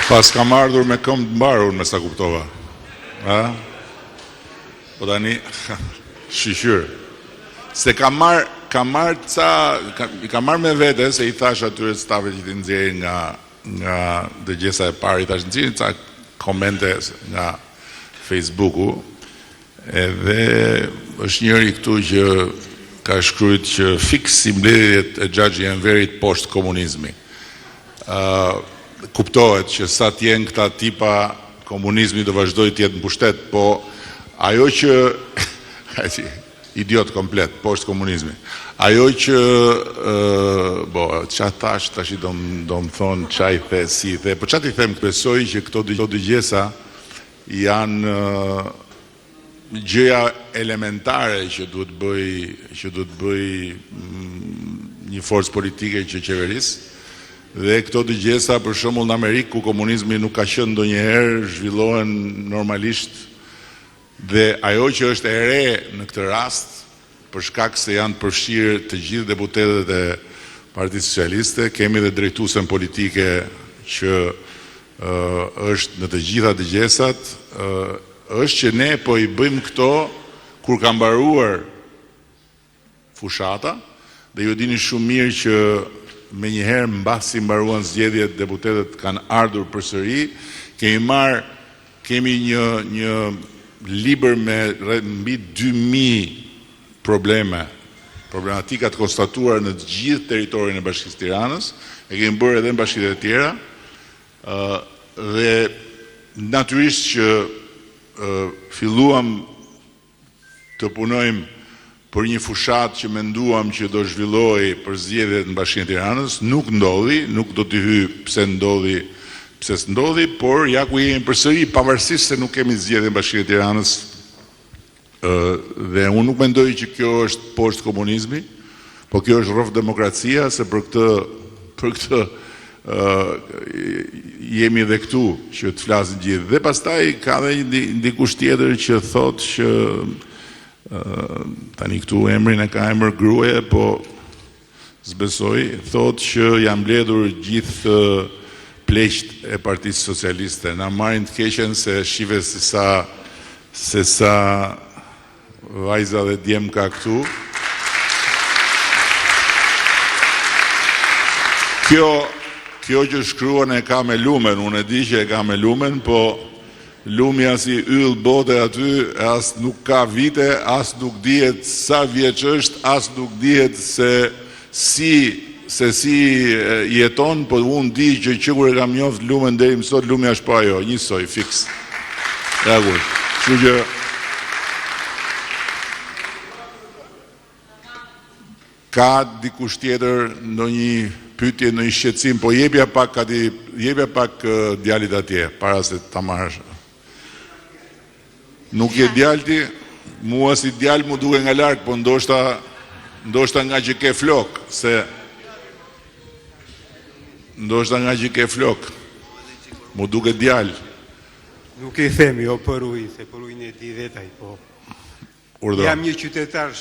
Paskam ardhur me këmbë të mbarë unë me sa kuptova. A? Po tani, shyqyr. Se kam marrë, kam marrë ca, kam, i kam marrë me vete, se i thashë atyre stafit që t'i nxjerrin nga, nga dëgjesa e parë, i thashë nxjerrin ca komente nga Facebooku, edhe është njëri këtu që ka shkruajt që fiks si mbledhjet e Xhaxhi Enverit poshtë komunizmi. Ë kuptohet që sa të jenë këta tipa komunizmi do vazhdojë të jetë në pushtet, po ajo që idiot komplet, poshtë komunizmi. Ajo që ë bo, ça thash tash do do më thonë ça i the, si i the, po ça t'i them, besoj që këto dëgjesa janë gjëja elementare që duhet bëj që duhet bëj një forcë politike që qeveris. Dhe këto dëgjesa, për shembull në Amerikë ku komunizmi nuk ka qenë ndonjëherë, zhvillohen normalisht. Dhe ajo që është e re në këtë rast, për shkak se janë përfshirë të gjithë deputetët e Partisë Socialiste, kemi dhe drejtuesen politike që është në të gjitha dëgjesat, është që ne po i bëjmë këto kur ka mbaruar fushata dhe ju dini shumë mirë që menjëherë mbasi mbaruan zgjedhjet deputetët kanë ardhur përsëri, kemi marrë kemi një një libër me mbi 2000 probleme, problematika të konstatuara në të gjithë territorin e Bashkisë Tiranës, e kemi bërë edhe në bashkitë e tjera, dhe natyrisht që filluam të punojmë për një fushatë që menduam që do zhvillohej për zgjedhjet në Bashkinë e Tiranës, nuk ndodhi, nuk do t'i hyj pse ndodhi, pse s'ndodhi, por ja ku jemi përsëri, pavarësisht se nuk kemi zgjedhje në Bashkinë e Tiranës, dhe unë nuk mendoj që kjo është poshtë komunizmi, po kjo është rroftë demokracia, se për këtë për këtë jemi edhe këtu që të flasin gjithë. Dhe pastaj ka dhe një dikush tjetër që thotë që tani këtu emrin e ka emër gruaje, po s'besoj, thotë që janë mbledhur gjithë pleqt e Partisë Socialiste. Na marrin të keqen se shife se sa se sa vajza dhe djem ka këtu. Kjo kjo që shkruan e ka me Lumen, unë e di që e ka me Lumen, po Lumja si yll bote aty, as nuk ka vite, as nuk dihet sa vjeç është, as nuk dihet se si se si jeton, po unë di që që kur e kam njoft Lumen deri më sot, Lumja është po ajo, njësoj, fiks. Ja ku. Kështu që ka dikush tjetër ndonjë pyetje, ndonjë shqetësim, po jepja pak ati, jepja pak djalit atje para se ta marrësh. Nuk je djalë ti, mua si djalë mu duke nga larg, po ndoshta ndoshta nga që ke flok, se ndoshta nga që ke flok. Mu duke djalë. Nuk i them jo për ujë, se për ujin e di vetë ai, po. Urdhëro. Jam një qytetar.